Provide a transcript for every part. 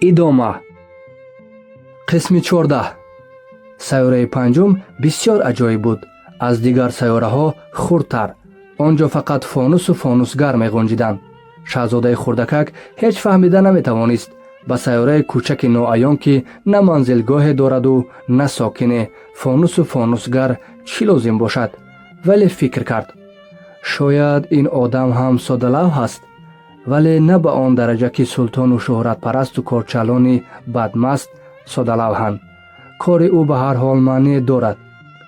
Идома. Қисми 14. Сайёраи панҷум бисёр аҷоиб буд, аз дигар сайёраҳо хурдтар. Он ҷо фақат фонусу фонусгар меғунҷиданд. Шаҳзодаи хурдакак ҳеҷ фаҳмида наметавонист, ба сайёраи кӯчаки ноаён, ки на манзилгоҳе дораду на сокине, фонусу фонусгар чӣ лозим бошад. Вале фикр кард: шояд ин одам ҳам содалавҳ аст, вале на ба он дараҷа, ки султону шӯҳратпарасту корчалони бадмаст содалавҳанд. Кори ӯ ба ҳар ҳол маъние дорад.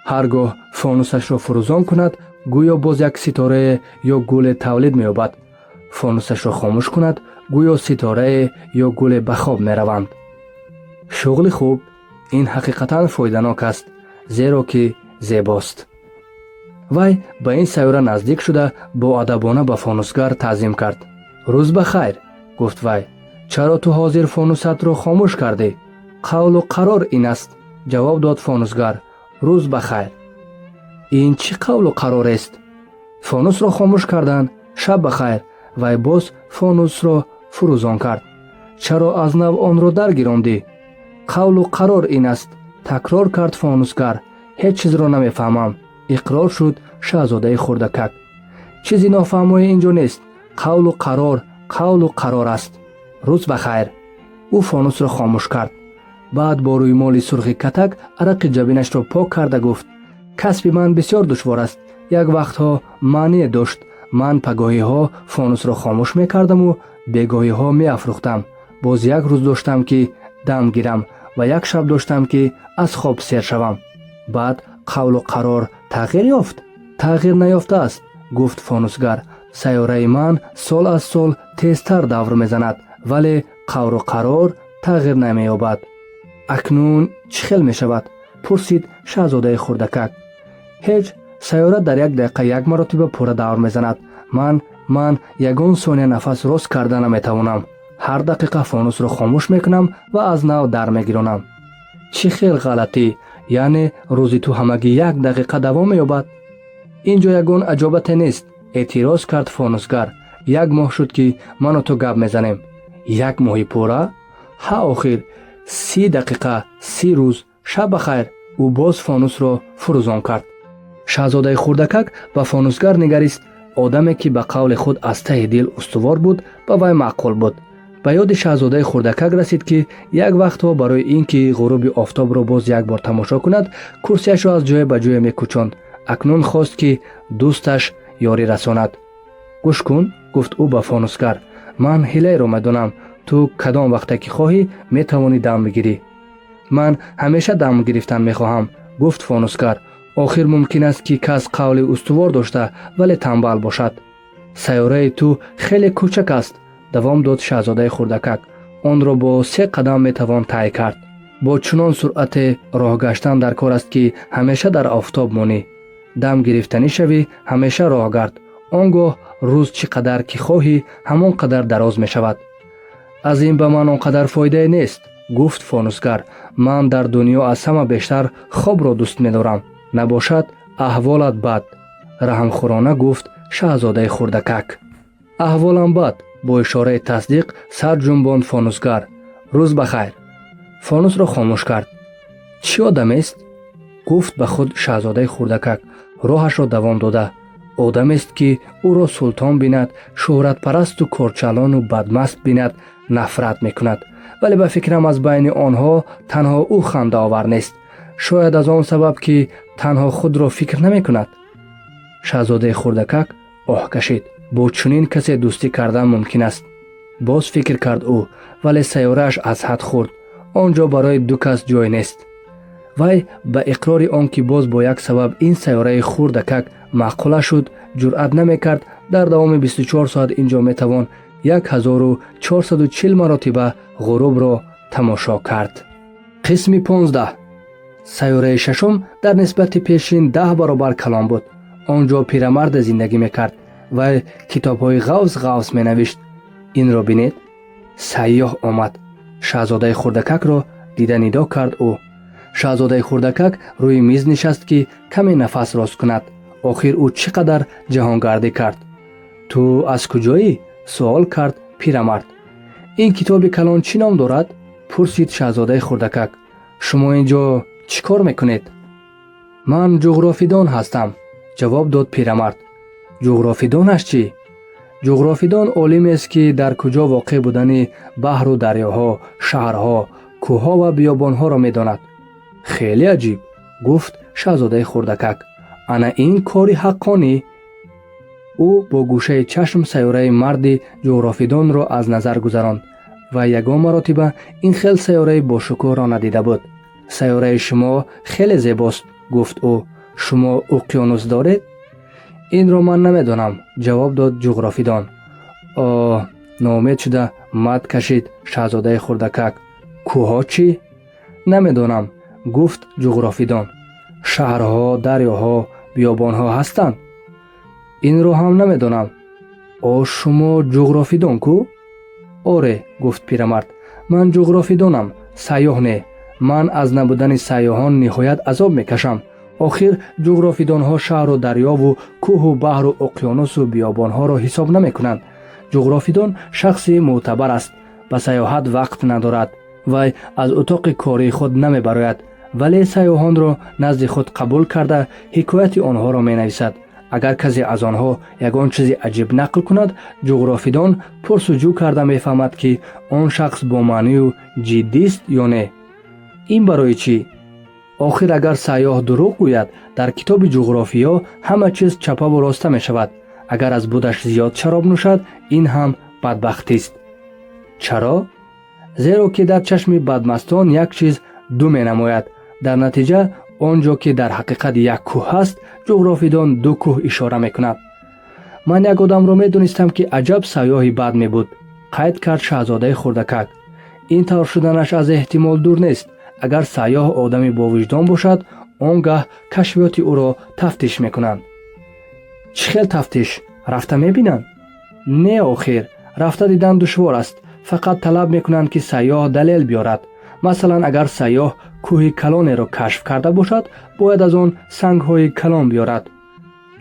Ҳар гоҳ фонусашро фурӯзон кунад, гӯё боз як ситорае ё гуле тавлид меёбад. Фонусашро хомӯш кунад, гӯё ситорае ё гуле ба хоб мераванд. Шуғли хуб ин ҳақиқатан фоиданок аст, зеро ки зебост. Вай ба ин сайёра наздик шуда, боадабона ба фонусгар таъзим кард. «Рӯз ба хайр», гуфт вай. «Чаро ту ҳозир фонусатро хомӯш кардӣ?» «Қавлу қарор ин аст», ҷавоб дод фонусгар. «Рӯз ба хайр». «Ин чӣ қавлу қарорест?» «Фонусро хомӯш кардан». «Шаб ба хайр». Вай боз фонусро фурӯзон кард. «Чаро аз нав онро даргирондӣ?» «Қавлу қарор ин аст», такрор кард фонусгар. «Ҳеҷ чизро намефаҳмам», иқрор шуд шаҳзодаи хурдакак. «Чизи нофаҳмое ин ҷо нест. Қавлу қарор қавлу қарор аст. Рӯз ба хайр». Ӯ фонусро хомӯш кард. Баъд бо рӯймоли сурхи катак арақи ҷабинашро пок карда гуфт: «Касби ман бисёр душвор аст. Як вақтҳо маъние дошт. Ман пагоҳиҳо фонусро хомӯш мекардаму бегоҳиҳо меафрӯхтам. Боз як рӯз доштам, ки дам гирам, ва як шаб доштам, ки аз хоб сер шавам. Баъд қавлу қарор тағйир ёфт». «Тағйир наёфтааст», гуфт фонусгар. «Сайёраи ман сол аз сол тезтар давр мезанад, вале қавру қарор тағйир намеёбад». «Акнун чӣ хел мешавад?» пурсид шаҳзодаи хурдакак. «Ҳеҷ. Сайёра дар як дақиқа як маротиба пурра давр мезанад. Ман ягон сония нафас рост карда наметавонам. Ҳар дақиқа фонусро хомӯш мекунам ва аз нав дар мегиронам». «Чӣ хел ғалатӣ! Яъне рӯзи ту ҳамагӣ як дақиқа давом меёбад?» «Ин ҷо ягон аҷобате нест», эътироз кард фонусгар. «Як моҳ шуд, ки ману ту гап мезанем». «Як моҳи пурра?» «Ҳа, охир, 30 дақиқа, 30 рӯз. Шаб ба хайр». Ӯ боз фонусро фурӯзон кард. Шаҳзодаи хурдакак ба фонусгар нигарист. Одаме, ки ба қавли худ аз таҳи дил устувор буд, ба вай маъқул буд. Ба ёди шаҳзодаи хурдакак расид, ки як вақтҳо барои ин ки ғуруби офтобро боз як бор тамошо кунад, курсияшро аз ҷое ба ҷое мекӯчонд. Акнун хост, ки дӯсташ ёрӣ расонад. «Гӯш кун», гуфт ӯ ба фонусгар, «ман ҳилайро медонам. Ту кадом вақте ки хоҳӣ, метавонӣ дам бигирӣ». «Ман ҳамеша дам гирифтан мехоҳам», гуфт фонусгар. «Охир мумкин аст, ки кас қавли устувор дошта, вале танбал бошад». «Сайёраи ту хеле кӯчак аст», давом дод шаҳзодаи хурдакак. «Онро бо се қадам метавон тай кард. Бо чунон суръате роҳ гаштан дар кор аст, ки ҳамеша дар офтоб монӣ. Дам гирифтанӣ шавӣ, ҳамеша роҳ гард. Он гоҳ рӯз чӣ қадар ки хоҳӣ, ҳамон қадар дароз мешавад». «Аз ин ба ман он қадар фоидае нест», гуфт фонусгар. «Ман дар дунё аз ҳама бештар хобро дӯст медорам». «Набошад, аҳволат бад», раҳмхӯрона гуфт шаҳзодаи хурдакак. «Аҳволам бад», бо ишораи тасдиқ сар ҷунбонд фонусгар. «Рӯз ба хайр». Фонусро хомӯш кард. «Чӣ одамест?» гуфт ба худ шаҳзодаи хурдакак, роҳашро давом дода. «Одамест, ки ӯро султон бинад, шӯҳратпарасту корчалону бадмаст бинад, нафрат мекунад. Вале ба фикрам, аз байни онҳо танҳо ӯ хандаовар нест. Шояд аз он сабаб, ки танҳо худро фикр намекунад». Шаҳзодаи хурдакак оҳ кашид. Бо чунин касе дӯстӣ кардан мумкин аст, боз фикр кард ӯ, вале сайёрааш аз ҳад хурд. Он ҷо барои ду кас ҷой нест. Вай ба иқрори он ки боз бо як сабаб ин сайёраи хурдакак маъқула шуд, ҷуръат намекард. Дар давоми 24 соат ин ҷо метавон 1440 маротиба ғурубро тамошо кард. Қисми 15. Сайёраи шашум дар нисбати пешин 10 баробар калон буд. Он ҷо пирамарде зиндагӣ мекард. Вай китобҳои ғафз ғафз менавишт. «Инро бинед, сайёҳ омад», шаҳзодаи хурдакакро дида нидо кард ӯ. Шаҳзодаи хурдакак рӯи миз нишаст, ки каме нафас рост кунад. Охир ӯ чӣ қадар ҷаҳонгардӣ кард. «Ту аз куҷоӣ?» суол кард пирамард. «Ин китоби калон чӣ ном дорад?» Пурсид шаҳзодаи хурдакак. Шумо ин ҷо чӣ кор мекунед? Ман ҷуғрофидон ҳастам, ҷавоб дод пирамард. Ҷуғрофидонаш чӣ? Ҷуғрофидон олимест, ки дар куҷо воқеъ будани баҳру дарёҳо, шаҳрҳо, кӯҳҳо ва биёбонҳоро медонад. Хеле аҷиб, гуфт шаҳзодаи хурдакак. Ана ин кори ҳаққонӣ. Ӯ бо гӯшаи чашм сайёраи марди ҷуғрофидонро аз назар гузаронд ва ягон маротиба ин хел сайёраи бошукӯҳро надида буд. Сайёраи шумо хеле зебост, гуфт ӯ. Шумо уқёнус доред? Инро ман намедонам, ҷавоб дод ҷуғрофидон. Оҳ, ноумед шуда мад кашид шаҳзодаи хурдакак. Кӯҳҳо чӣ? Намедонам, гуфт ҷуғрофидон. Шаҳрҳо, дарёҳо, биёбонҳо ҳастанд? Инро ҳам намедонам. О, шумо ҷуғрофидон кӯ? Оре, гуфт пирамард, ман ҷуғрофидонам, сайёҳ не. Ман аз набудани сайёҳон ниҳоят азоб мекашам. Охир ҷуғрофидонҳо шаҳру дарёву кӯҳу баҳру уқёнусу биёбонҳоро ҳисоб намекунанд. Ҷуғрофидон шахси мӯътабар аст, ба сайёҳат вақт надорад. Вай аз утоқи кории худ намебарояд, вале сайёҳонро назди худ қабул карда, ҳикояти онҳоро менависад. Агар касе аз онҳо ягон чизи аҷиб нақл кунад, ҷуғрофидон пурсуҷӯ карда мефаҳмад, ки он шахс бо маънию ҷиддист ё не. Ин барои чӣ? Охир агар сайёҳ дурӯғ гӯяд, дар китоби ҷуғрофиё ҳама чиз чапаву роста мешавад. Агар аз будаш зиёд шароб нӯшад, ин ҳам бадбахтист. Чаро? Зеро ки дар чашми бадмастон як чиз ду менамояд. Дар натиҷа, он ҷо ки дар ҳақиқат як кӯҳ ҳаст, ҷуғрофидон ду кӯҳ ишора мекунад. Ман як одамро медонистам, ки аҷаб сайёҳи бад мебуд, қайд кард шаҳзодаи хурдакак. Ин тавр шуданаш аз эҳтимол дур нест. Агар сайёҳ одами бовиҷдон бошад, он гаҳ кашфиёти ӯро тафтиш мекунанд. Чӣ хел тафтиш? Рафта мебинанд? Не, охир рафта дидан душвор аст. Фақат талаб мекунанд, ки сайёҳ далел биёрад. Масалан, агар сайёҳ кӯҳи калонеро кашф карда бошад, бояд аз он сангҳои калон биёрад.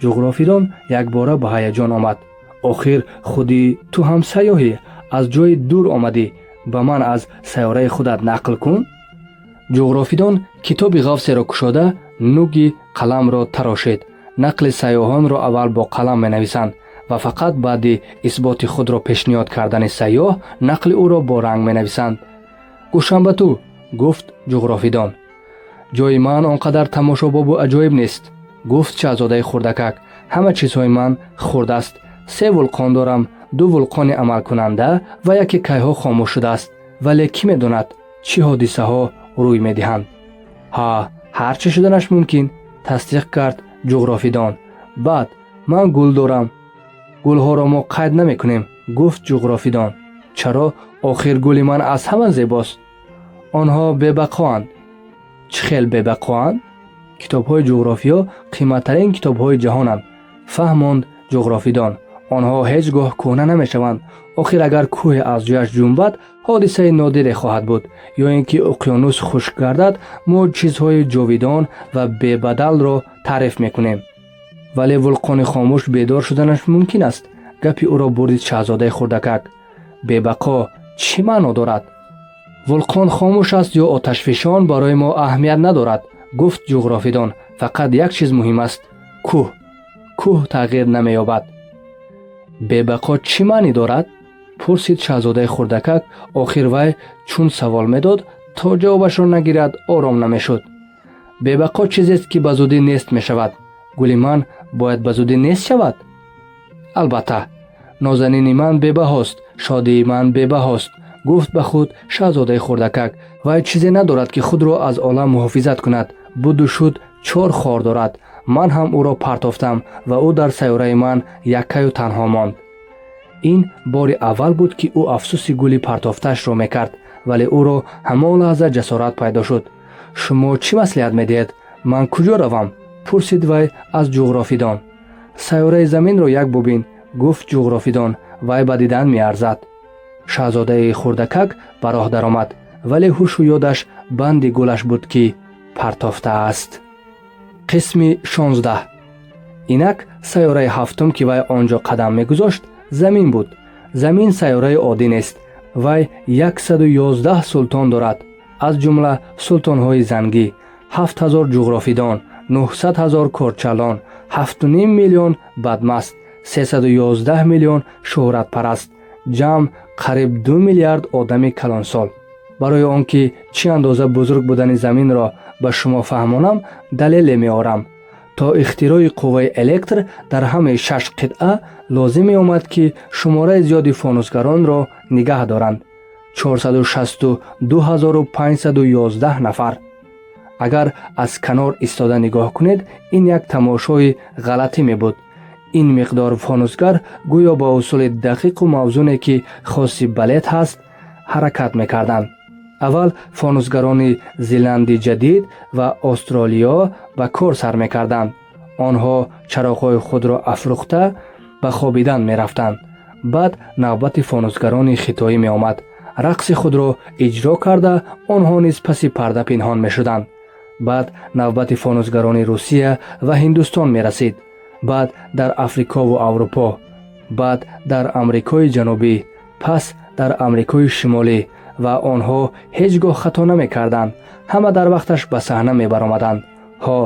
Ҷуғрофидон якбора ба ҳаяҷон омад. Охир худи ту ҳам сайёҳӣ, аз ҷои дур омадӣ, ба ман аз сайёраи худат нақл кун. Ҷуғрофидон китоби ғафсеро кушода, нуги қаламро тарошид. Нақли сайёҳонро аввал бо қалам менависанд ва фақат баъди исботи худро пешниҳод кардани сайёҳ нақли ӯро бо ранг менависанд. Гӯшам ба ту, гуфт ҷуғрофидон. Ҷои ман он қадар тамошобобу аҷоиб нест, гуфт шаҳзодаи хурдакак. Ҳама чизҳои ман хурд аст. Се вулқон дорам, ду вулқони амалкунанда ва яке кайҳо хомӯш шудааст. Вале кӣ медонад, чӣ ҳодисаҳо рӯй медиҳанд? Ҳа, ҳар чӣ шуданаш мумкин, тасдиқ кард ҷуғрофидон. Баъд ман гул дорам. Гулҳоро мо қайд намекунем, гуфт ҷуғрофидон. Чаро? Охир гули ман аз ҳама зебост. Онҳо бебақоанд. Чӣ хел бебақоанд? Китобҳои ҷуғрофиё қиматтарин китобҳои ҷаҳонанд, фаҳмонд ҷуғрофидон. Онҳо ҳеҷ гоҳ кӯҳна намешаванд. Охир агар кӯҳе аз ҷояш ҷунбад, ҳодисаи нодире хоҳад буд, ё ин ки уқёнус хушк гардад. Мо чизҳои ҷовидон ва бебадалро таъриф мекунем. Вале вулқони хомӯш бедор шуданаш мумкин аст, гапи ӯро бурдид шаҳзодаи хурдакак. Бебақо чӣ маъно дорад? Вулқон хомӯш аст ё оташфишон, барои мо аҳамият надорад, гуфт ҷуғрофидон. Фақат як чиз муҳим аст: кӯҳ. Кӯҳ тағйир намеёбад. Бебақо чӣ маънӣ дорад? Пурсид шаҳзодаи хурдакак. Охир вай чун савол медод, то ҷавобашро нагирад, ором намешуд. Бебақо чизест, ки ба зудӣ нест мешавад. Гули ман бояд ба зудӣ нест шавад? Албатта, нозанини ман бебаҳост, шодии ман бебаҳост, гуфт ба худ шаҳзодаи хурдакак. Вай чизе надорад, ки худро аз олам муҳофизат кунад. Буду шуд чор хор дорад. Ман ҳам ӯро партофтам ва ӯ дар сайёраи ман яккаю танҳо монд. Ин бори аввал буд, ки ӯ афсӯси гули партофтаашро мекард, вале ӯро ҳамон лаҳза ҷасорат пайдо шуд. Шумо чӣ маслиҳат медиҳед? Ман куҷо равам? Пурсид вай аз ҷуғрофидон. Сайёраи заминро як бубин, гуфт ҷуғрофидон. Вай ба дидан меарзад. Шаҳзодаи хурдакак ба роҳ даромад, вале ҳушу ёдаш банди гулаш буд, ки партофтааст. Қисми 16. Инак сайёраи ҳафтум, ки вай он ҷо қадам мегузошт, замин буд. Замин сайёраи оддӣ нест. Вай 111 султон дорад, аз ҷумла султонҳои зангӣ, 7000 ҷуғрофидон, 900 ҳазор корчалон, 7,5 миллион бадмаст, 311 миллион шӯҳратпараст, ҷамъ қариб 2 миллиард одами калонсол. Барои он ки чӣ андоза бузург будани заминро ба шумо фаҳмонам, далеле меорам. То ихтирои қувваи электр дар ҳамаи шаш қитъа лозим меомад, ки шумораи зиёди фонусгаронро нигаҳ доранд: 462 511 нафар. Агар аз канор истода нигоҳ кунед, ин як тамошои ғалатӣ мебуд. Ин миқдор фонусгар гӯё ба усули дақиқу мавзуне, ки хоси балет ҳаст, ҳаракат мекарданд. Аввал фонусгарони Зеланди Ҷадид ва Австралиё ба кор сар мекарданд. Онҳо чароғҳои худро афрӯхта, ба хобидан мерафтанд. Баъд навбати фонусгарони хитоӣ меомад. Рақси худро иҷро карда, онҳо низ паси парда пинҳон мешуданд. Баъд навбати фонусгарони Русия ва Ҳиндустон мерасид, баъд дар Африкову Аврупо, баъд дар Амрикои Ҷанубӣ, пас дар Амрикои Шимолӣ. Ва онҳо ҳеҷ гоҳ хато намекарданд, ҳама дар вақташ ба саҳна мебаромаданд. Ҳо,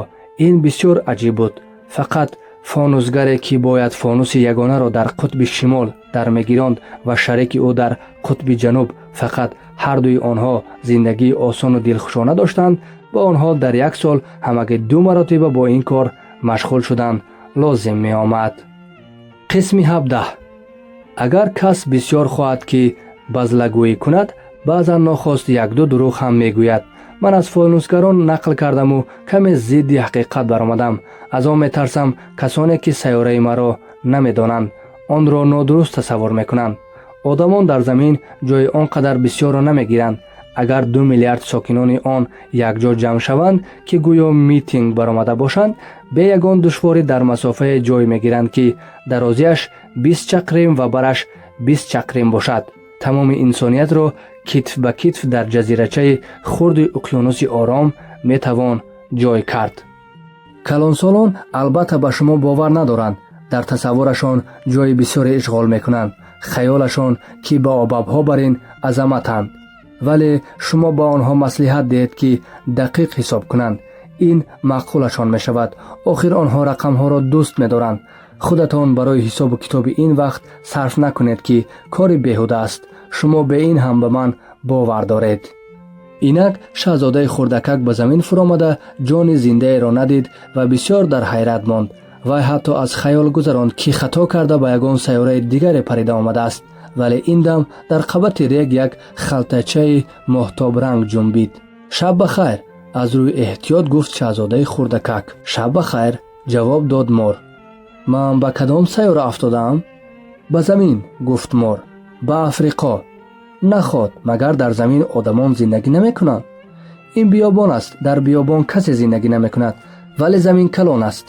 ин бисёр аҷиб буд. Фақат фонусгаре, ки бояд фонуси ягонаро дар қутби шимол дар мегиронд, ва шарики ӯ дар қутби ҷануб, фақат ҳардуи онҳо зиндагии осону дилхушона доштанд. Ба онҳо дар як сол ҳамагӣ ду маротиба бо ин кор машғул шудан лозим меомад. Қисми 17. Агар кас бисёр хоҳад, ки базлагӯӣ кунад, баъзан нохост якду дурӯғ ҳам мегӯяд. Ман аз фонусгарон нақл кардаму каме зидди ҳақиқат баромадам. Аз он метарсам, касоне, ки сайёраи маро намедонанд, онро нодуруст тасаввур мекунанд. Одамон дар замин ҷои он қадар бисёрро намегиранд. Агар 2 миллиард сокинони он якҷо ҷамъ шаванд, ки гӯё митинг баромада бошанд, бе ягон душворӣ дар масофае ҷой мегиранд, ки дарозиаш 20 чақрим ва бараш 20 чақрим бошад. Тамоми инсониятро китф ба китф дар ҷазирачаи хурди уқёнуси Ором метавон ҷой кард. Калонсолон албатта ба шумо бовар надоранд. Дар тасаввурашон ҷои бисёре ишғол мекунанд, хаёлашон, ки баобабҳо бар ин азаматанд. Вале шумо ба онҳо маслиҳат диҳед, ки дақиқ ҳисоб кунанд, ин маъқулашон мешавад. Охир онҳо рақамҳоро дӯст медоранд. Худатон барои ҳисобу китоби ин вақт сарф накунед, ки кори беҳуда аст. Шумо бе ин ҳам ба ман бовар доред. Инак шаҳзодаи хурдакак ба замин фуромада, ҷони зиндаеро надид ва бисёр дар ҳайрат монд. Вай ҳатто аз хаёл гузаронд, ки хато карда ба ягон сайёраи дигаре парида омадааст. Вале ин дам дар қабати рег як халтачаи моҳтобранг ҷунбид. «Шаб ба хайр», аз рӯи эҳтиёт гуфт шаҳзодаи хурдакак. «Шаб ба хайр», ҷавоб дод мор. «Ман ба кадом сайёра афтодаам?» «Ба замин», гуфт мор. «Ба Африқо». «Наход, магар дар замин одамон зиндагӣ намекунанд?» «Ин биёбон аст. Дар биёбон касе зиндагӣ намекунад, вале замин калон аст».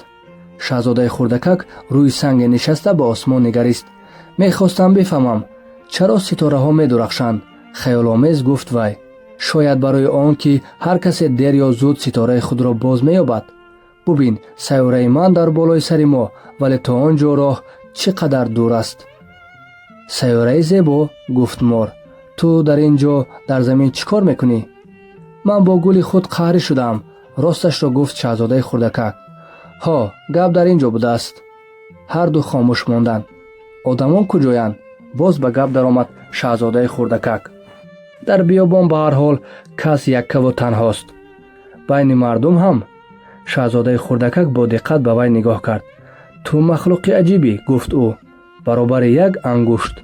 Шаҳзодаи хурдакак рӯи санге нишаста, ба осмон нигарист. «Мехостам бифаҳмам, чаро ситораҳо медурахшанд», хаёломез гуфт вай. «Шояд барои он, ки ҳар касе дер ё зуд ситораи худро боз меёбад. Бубин, сайёраи ман дар болои сари мо, вале то он ҷо роҳ чӣ қадар дур аст». «Сайёраи зебо», гуфт мор, «ту дар ин ҷо дар замин чӣ кор мекунӣ?» «Ман бо гули худ қаҳрӣ шудаам», росташро гуфт шаҳзодаи хурдакак. «Ҳо, гап дар ин ҷо будааст». Ҳарду хомӯш монданд. «Одамон куҷоянд?» боз ба гап даромад шаҳзодаи хурдакак. «Дар биёбон ба ҳар ҳол кас яккаву танҳост». «Байни мардум ҳам». Шаҳзодаи хурдакак бо диққат ба вай нигоҳ кард. «Ту махлуқи аҷибӣ», гуфт ӯ, «баробари як ангушт.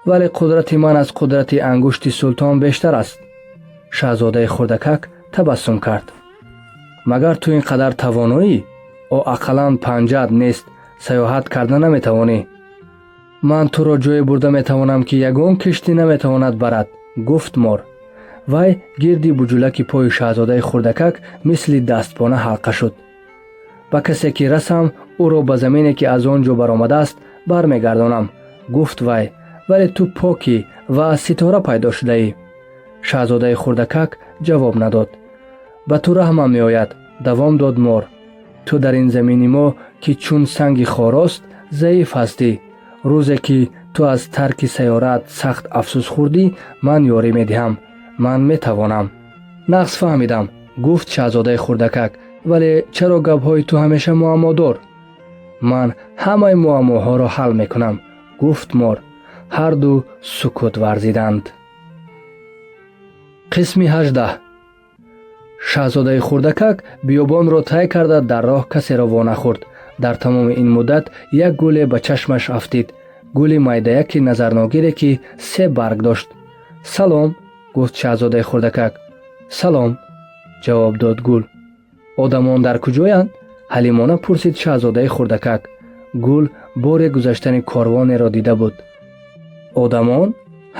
Вале қудрати ман аз қудрати ангушти султон бештар аст». Шаҳзодаи хурдакак табассум кард. «Магар ту ин қадар тавоноӣ? О, ақаллан панҷаат нест, саёҳат карда наметавонӣ». «Ман туро ҷое бурда метавонам, ки ягон киштӣ наметавонад барад», гуфт мор. Вай гирди буҷулаки пои шаҳзодаи хурдакак мисли дастпона ҳалқа шуд. «Ба касе ки расам, ӯро ба замине, ки аз он ҷо баромадааст, бармегардонам», гуфт вай. «Вале ту покӣ ва аз ситора пайдо шудаӣ». Шаҳзодаи хурдакак ҷавоб надод. «Ба ту раҳмам меояд», давом дод мор. «Ту дар ин замини мо, ки чун санги хорост, заиф ҳастӣ. Рӯзе ки Ту аз тарки сайёраат сахт афсӯс хӯрдӣ, ман ёрӣ медиҳам. Ман метавонам. Нағз фаҳмидам, гуфт шаҳзодаи хурдакак, вале чаро гапҳои ту ҳамеша муаммодор? Ман ҳамаи муаммоҳоро ҳал мекунам, гуфт мор. Ҳарду сукут варзиданд. Қисми 18. Шаҳзодаи хурдакак биёбонро тай карда, дар роҳ касеро вонахӯрд. Дар тамоми ин муддат як гуле ба чашмаш афтид, гули майдаяки назарногире, ки се барг дошт. Салом, гуфт шаҳзодаи хурдакак. Салом, ҷавоб дод гул. Одамон дар куҷоянд? Ҳалимона пурсид шаҳзодаи хурдакак. Гул боре гузаштани корвонеро дида буд. Одамон?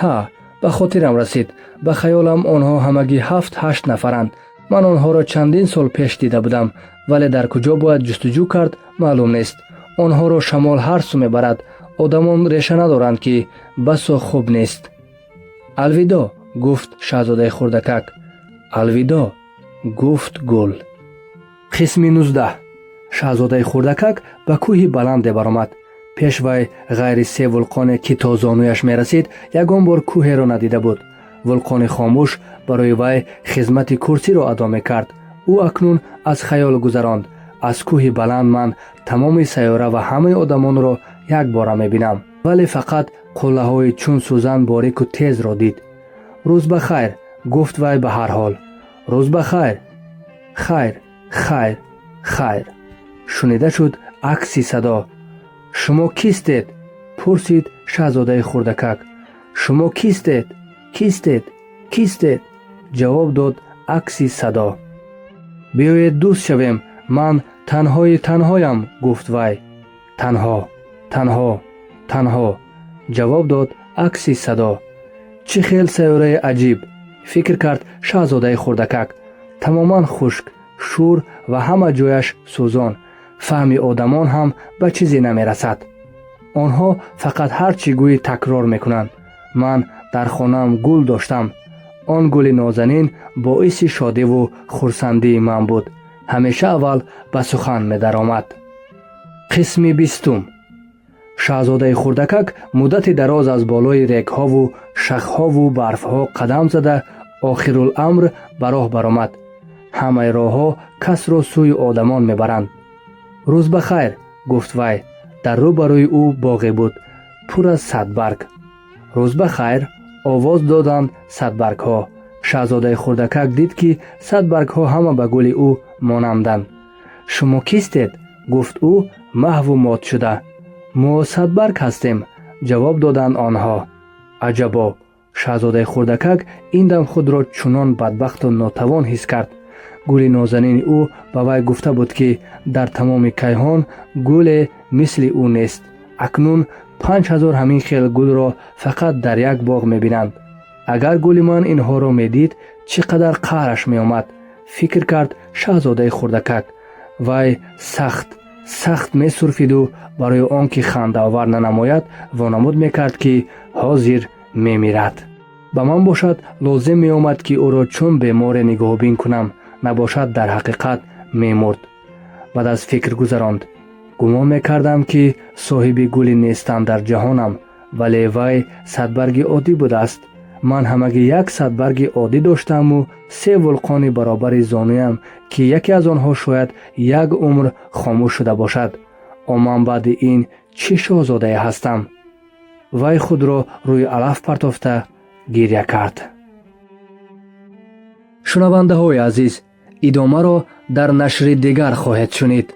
Ҳа, ба хотирам расид. Ба хаёлам, онҳо ҳамагӣ ҳафт ҳашт нафаранд. Ман онҳоро чандин сол пеш дида будам, вале дар куҷо бояд ҷустуҷӯ кард, маълум нест. Онҳоро шамол ҳар сӯ мебарад. Одамон реша надоранд, ки басо хуб нест. Алвидо, гуфт шаҳзодаи хурдакак. Алвидо, гуфт гул. Қисми 19. Шаҳзодаи хурдакак ба кӯҳи баланде баромад. Пеш вай ғайри се вулқоне, ки то зонуяш мерасид, ягон бор кӯҳеро надида буд. Вулқони хомӯш барои вай хизмати курсиро адо мекард. Ӯ акнун аз хаёл гузаронд: аз кӯҳи баланд ман тамоми сайёра ва ҳамаи одамонро якбора мебинам. Вале фақат қуллаҳои чун сӯзан борику тезро дид. Рӯз ба хайр, гуфт вай ба ҳар ҳол. Рӯз ба хайр. Хайр, хайр, хайр, шунида шуд акси садо. Шумо кистед? Пурсид шаҳзодаи хурдакак. Шумо кистед? Кистед? Кистед? Ҷавоб дод акси садо. Биёед, дӯст шавем. Ман танҳои танҳоям, гуфт вай. Танҳо, танҳо, танҳо, ҷавоб дод акси садо. Чӣ хел сайёраи аҷиб, фикр кард шаҳзодаи хурдакак. Тамоман хушк, шӯр ва ҳама ҷояш сӯзон. Фаҳми одамон ҳам ба чизе намерасад. Онҳо фақат ҳар чӣ гӯӣ такрор мекунанд. Ман дар хонаам гул доштам. Он гули нозанин боиси шодиву хурсандии ман буд. Ҳамеша аввал ба сухан медаромад. Қисми 20-ум. Шаҳзодаи хурдакак муддати дароз аз болои регҳову шахҳову барфҳо қадам зада, охируламр ба роҳ баромад. Ҳамаи роҳҳо касро сӯи одамон мебаранд. Рӯз ба хайр, гуфт вай. Дар рӯ барои ӯ боғе буд, пур аз садбарг. Рӯз ба хайр, овоз доданд садбаргҳо. Шаҳзодаи хурдакак дид, ки садбаргҳо ҳама ба гули ӯ монанданд. Шумо кистед? Гуфт ӯ маҳву мот шуда. Мо садбарг ҳастем, ҷавоб доданд онҳо. Аҷабо! Шаҳзодаи хурдакак ин дам худро чунон бадбахту нотавон ҳис кард. Гули нозанини ӯ ба вай гуфта буд, ки дар тамоми кайҳон гуле мисли ӯ нест. Акнун 5000 ҳамин хел гулро фақат дар як боғ мебинанд. Агар гули ман инҳоро медид, чӣ қадар қаҳраш меомад, фикр кард шаҳзодаи хурдакак. Вай сахт сахт месурфиду барои он ки хандаовар нанамояд, вонамуд мекард, ки ҳозир мемирад. Ба ман бошад, лозим меомад, ки ӯро чун беморе нигоҳубин кунам, набошад дар ҳақиқат мемурд. Баъд аз фикр гузаронд: гумон мекардам, ки соҳиби гули нестам дар ҷаҳонам, вале вай садбарги оддӣ будааст. Ман ҳамагӣ як садбарги оддӣ доштаму се вулқони баробари зонуям, ки яке аз онҳо шояд як умр хомӯш шуда бошад. О, ман баъди ин чӣ шоҳзодае ҳастам? Вай худро рӯи алаф партофта гиря кард. Шунавандаҳои азиз, идомаро дар нашри дигар хоҳед шунид.